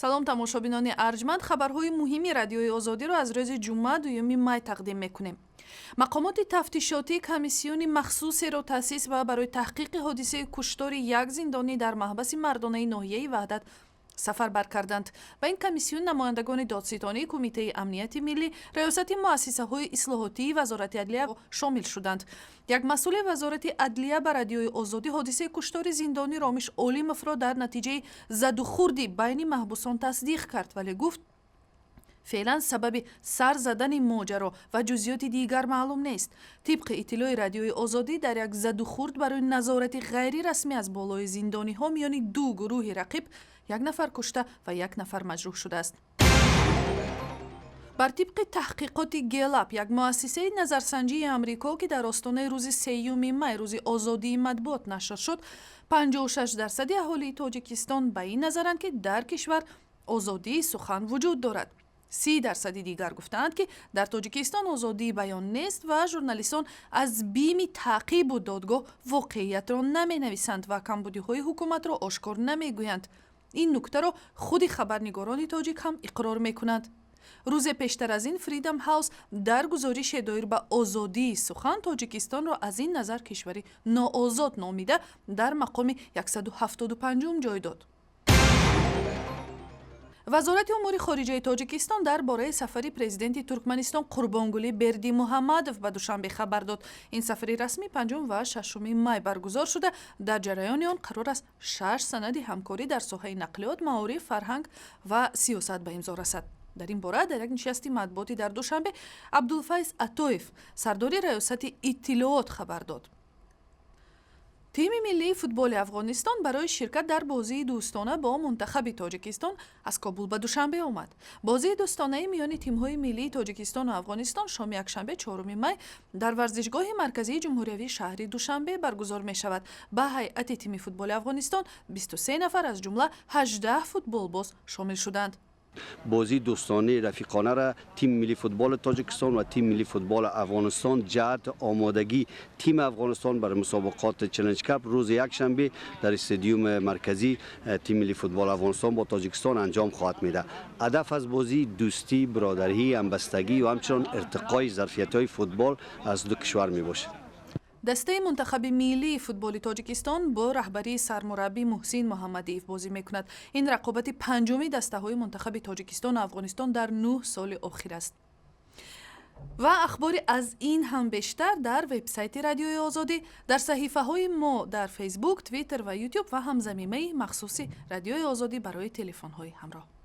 Салом, тамошобинони арҷманд. Хабарҳои муҳими Радиои Озодиро аз рӯзи ҷумъа, 2 май тақдим мекунем. Мақомоти тафтишотӣ комиссиони махсусеро таъсис ва барои таҳқиқи ҳодисаи куштори як зиндонӣ дар маҳбаси мардонаи ноҳияи Ваҳдат сафарбар карданд. Ба ин комиссион намояндагони додситонӣ, Кумитаи амнияти миллӣ, Раёсати муассисаҳои ислоҳотии Вазорати адлия шомил шуданд. Як масъули Вазорати адлия ба Радиои Озодӣ ҳодисаи куштори зиндонӣ Ромиш Олимовро дар натиҷаи задухӯрди байни маҳбусон тасдиқ кард, вале гуфт, феълан сабаби сар задани моҷаро ва ҷузъиёти дигар маълум нест. Тибқи иттилои Радиои Озодӣ, дар як задухӯрд барои назорати ғайрирасмӣ аз болои зиндониҳо миёни ду гурӯҳи рақиб як нафар кушта ва як нафар маҷрӯҳ шудааст. Бар тибқи таҳқиқоти Гэллап, як муассисаи назарсанҷии Амрико, ки дар остонаи рӯзи 3 май, рӯзи озодии матбуот, нашр шуд, 56 дарсади аҳолии Тоҷикистон ба ин назаранд, ки дар кишвар озодии сухан вуҷуд дорад. 30 дарсади дигар гуфтаанд, ки дар Тоҷикистон озодии баён нест ва журналистон аз бими таъқибу додгоҳ воқеиятро наменависанд ва камбудиҳои ҳукуматро ошкор намегӯянд. Ин нуктаро худи хабарнигорони тоҷик ҳам иқрор мекунанд. Рӯзе пештар аз ин Фридом Ҳаус дар гузорише доир ба озодии сухан Тоҷикистонро аз ин назар кишвари ноозод номида, дар мақоми 175-ум ҷой дод. Вазорати умури хориҷаи Тоҷикистон дар бораи сафари президенти Туркманистон Қурбонгулӣ Бердимуҳаммадов ба Душанбе хабар дод. Ин сафари расмӣ 5 ва 6 май баргузор шуда, дар ҷараёни он қарор аст шаш санади ҳамкорӣ дар соҳаи нақлиёт, маориф, фарҳанг ва сиёсат ба имзо расад. Дар ин бора дар як нишасти матбуотӣ дар Душанбе Абдулфайз Атоев, сардори Раёсати иттилоот, хабар дод. Тими миллии футболи Афғонистон барои ширкат дар бозии дӯстона бо мунтахаби Тоҷикистон аз Кобул ба Душанбе омад. Бозии дӯстонаи миёни тимҳои миллии Тоҷикистону Афғонистон шоми якшанбе, 4 май дар варзишгоҳи марказии ҷумҳуриявии шаҳри Душанбе баргузор мешавад. Ба ҳайати тими футболи Афғонистон 23 нафар, аз ҷумла 18 футболбоз шомил шуданд. Бозии дӯстонаи рафиқона را تیم ملی فوتبال تاجیکستان و تیم ملی فوتبال افغانستان جهت آمادگی تیم افغانستان برای مسابقات Challenge Cup روز یکشنبه در استادیوم مرکزی تیم ملی فوتبال افغانستان با تاجیکستان انجام خواهد میده. هدف از بازی دوستی، برادری، همبستگی و همچنان ارتقای ظرفیت های فوتبال از دو کشور می باشد. Дастаи мунтахаби миллии футболи Тоҷикистон бо раҳбарии сармураббӣ Муҳсин Муҳаммадиев бозӣ мекунад. Ин рақобати панҷуми дастаҳои мунтахаби Тоҷикистону Афғонистон дар 9 соли охир аст. Ва ахбори аз ин ҳам бештар дар вебсайти Радиои Озодӣ, дар саҳифаҳои мо дар Фейсбук, Твиттер ва Ютуб ва ҳамзамимаи махсуси Радиои Озодӣ барои телефонҳои ҳамроҳ.